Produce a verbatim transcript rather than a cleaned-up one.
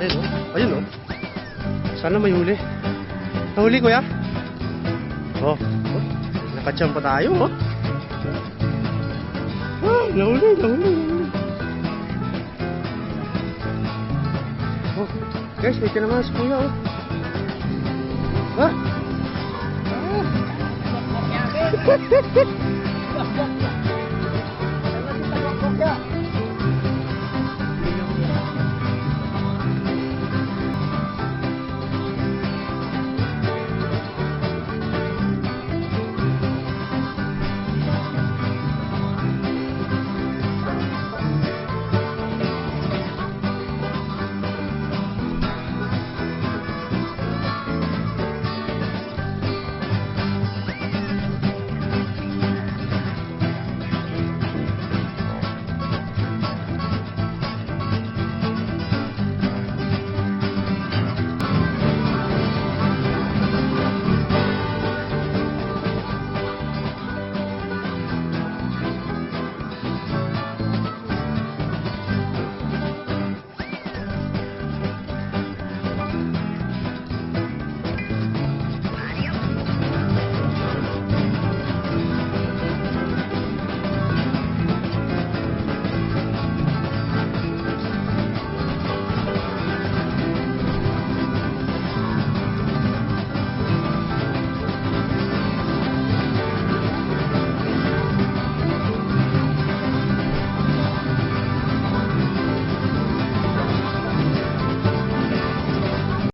Ayun, oh. Ayun, oh. Sana may huli. Nahuli, kuya? Oh. Nakachamba tayo, oh. Ah, nahuli, nahuli, nahuli. Oh, guys, may tinamaan si kuya, oh. Ah! Ah!